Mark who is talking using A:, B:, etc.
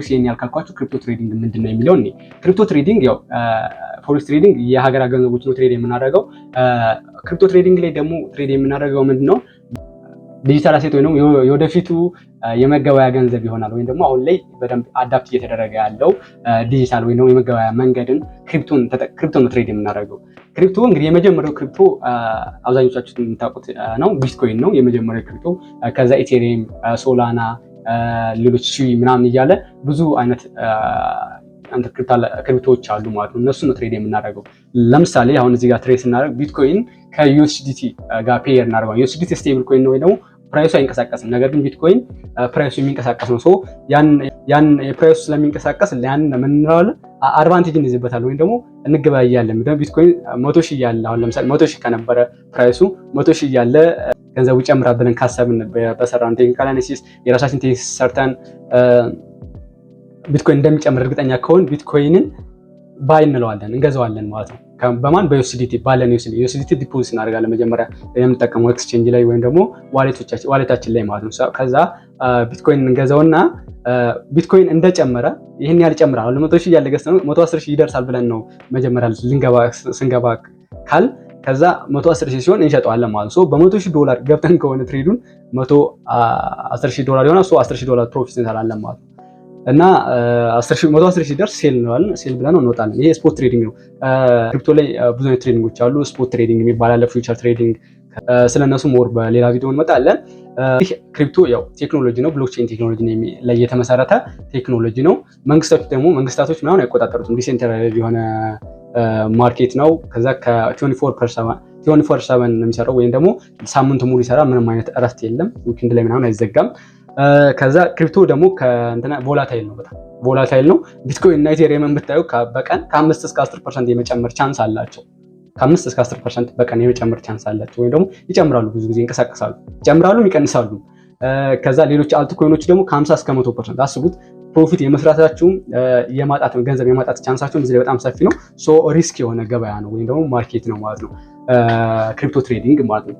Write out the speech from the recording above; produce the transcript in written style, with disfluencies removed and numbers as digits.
A: Forex ይሄን ያልካልኳችሁ crypto trading ምንድን ነው የሚለው እኔ crypto trading ያው forex trading የሀገር ገንዘቦች ነው trade የምናደርገው። Crypto trading ላይ ደግሞ trade የምናደርገው ምንድን ነው? Digital asset ወይም የወደፊቱ የመገበያ ገንዘብ ይሆናል። ወይም ደግሞ አሁን ላይ በደንብ adapt እየተደረገ ያለው ዲጂታል ወይም ደግሞ የመገበያ መንገድን crypto ነው trade የምናደርገው። Crypto እንግዲህ የመጀመሪያው crypto አብዛኞቻችሁ የምታውቁት ነው፣ ቢትኮይን ነው የመጀመሪያው crypto። ከዛ Ethereum፣ Solana፣ ሌሎች ሺ ምናምን እያለ ብዙ አይነት crypto ዎች አሉ ማለት ነው። እነሱ ነው trade የምናደርገው። ለምሳሌ አሁን እዚህ ጋር trade ስናደርግ ቢትኮይን ከ USDT ጋር pair እናደርገዋለን። USDT stable coin ነው ወይ ደግሞ price ኡ አይንቀሳቀስም። ነገር ግን ቢትኮይን price ኡ የሚንቀሳቀስ ነው። So ያን የ price ኡ ስለሚንቀሳቀስ ያን ምን እንለዋለን? Advantage እንይዝበታለን ወይም ደግሞ እንገበያያለን። ቢትኮይን 100,000 እያለ፣ አሁን ለምሳሌ 100,000 ከነበረ price ኡ፣ 100,000 እያለ ገንዘቡ ይጨምራል ብለን ካሰብን፣ በሰራን technical analysis የራሳችን thesis ሰርተን ቢትኮይን እንደሚጨምር እርግጠኛ ከሆን ቢትኮይንን buy እንለዋለን፣ እንገዛዋለን ማለት ነው። በማን? በ USDT፣ ባለን USDT deposit እናደርጋለን መጀመሪያ የምንጠቀመው exchange ላይ ወይም ደግሞ wallet ኣችን ላይ ማለት ነው። ከዛ ቢትኮይን እንገዛውና ቢትኮይን እንደጨመረ ይህን ያህል ይጨምራል። አሁን 100,000 እያለ ገዝተነው 110,000 ይደርሳል ብለን ነው መጀመሪያ ስንገባ ካል ከዛ 110,000 ሲሆን እንሸጠዋለን ማለት ነው። በ100,000 ዶላር ገብተን ከሆነ trade ኡን 110,000 ዶላር ይሆናል። 10,000 ዶላር profit እንሰራለን ማለት ነው። እና 110,000 ሲደርስ sell እንለዋለን። Sell ብለን እንወጣለን። ይሄ spot trading ነው። Crypto ላይ ብዙ አይነት trading ኦች አሉ። Spot trading የሚባል አለ፣ future trading። ስለነሱ more በሌላ ቪዲዮ እንመጣለን። ይህ crypto ያው ቴክኖሎጂ ነው። Blockchain technology ላይ የተመሰረተ ቴክኖሎጂ ነው። መንግስታቶች ደግሞ መንግስታቶች ምናምን አይቆጣጠሩትም። Decentralized የሆነ market ነው። ከዛ ከ24/7 ነው የሚሰራው ወይም ደግሞ ሳምንቱ ሙሉ ይሰራል። ምንም አይነት እረፍት የለም። Weekend ላይ ምናምን አይዘጋም። ከዛ crypto ደግሞ ከእንትና volatile ነው፣ በጣም volatile ነው። ቢትኮይን እና Ethereum ብታዩ በቀን ከ5 እስከ 10% የመጨመር chance አላቸው። ከ5 እስከ 10% በቀን የመጨመር chance አላቸው። ወይም ደግሞ ይጨምራሉ፣ ብዙ ጊዜ ይንቀሳቀሳሉ፣ ይጨምራሉ፣ ይቀንሳሉ። ከዛ ሌሎች altcoin ኦች ደግሞ ከ50 እስከ 100% አስቡት። Profit የመስራታችሁም የማጣት ገንዘብ የማጣት chance ኣችሁም እዚህ ላይ በጣም ሰፊ ነው። So risk የሆነ ገበያ ነው ወይም ደግሞ market ነው ማለት ነው crypto trading ማለት ነው።